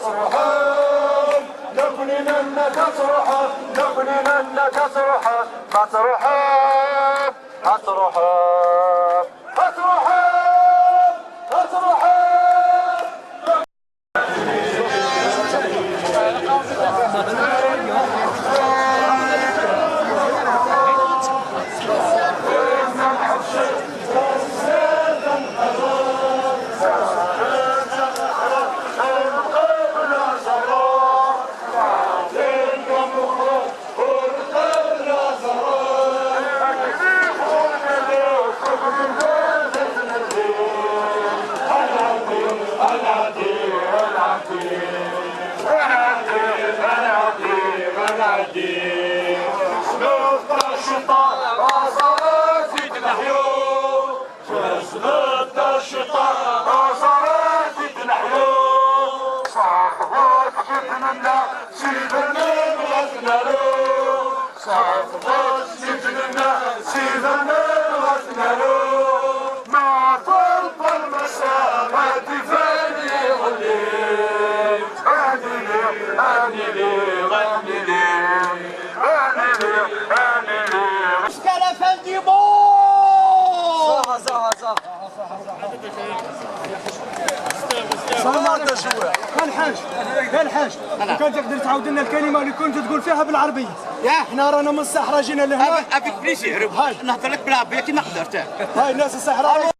تروحوا لكننا تروحوا لكننا تروحوا ما تروحوا هتروحوا هتروحوا هتروحوا. الحاج يا الحاج، وكان تقدر تعاود لنا الكلمة اللي كنت تقول فيها بالعربيه؟ يا احنا رانا من الصحراء جينا لهنا. avec plaisir. هاي. نهضر لك بالعربية كي نقدر. هاي الناس الصحراء.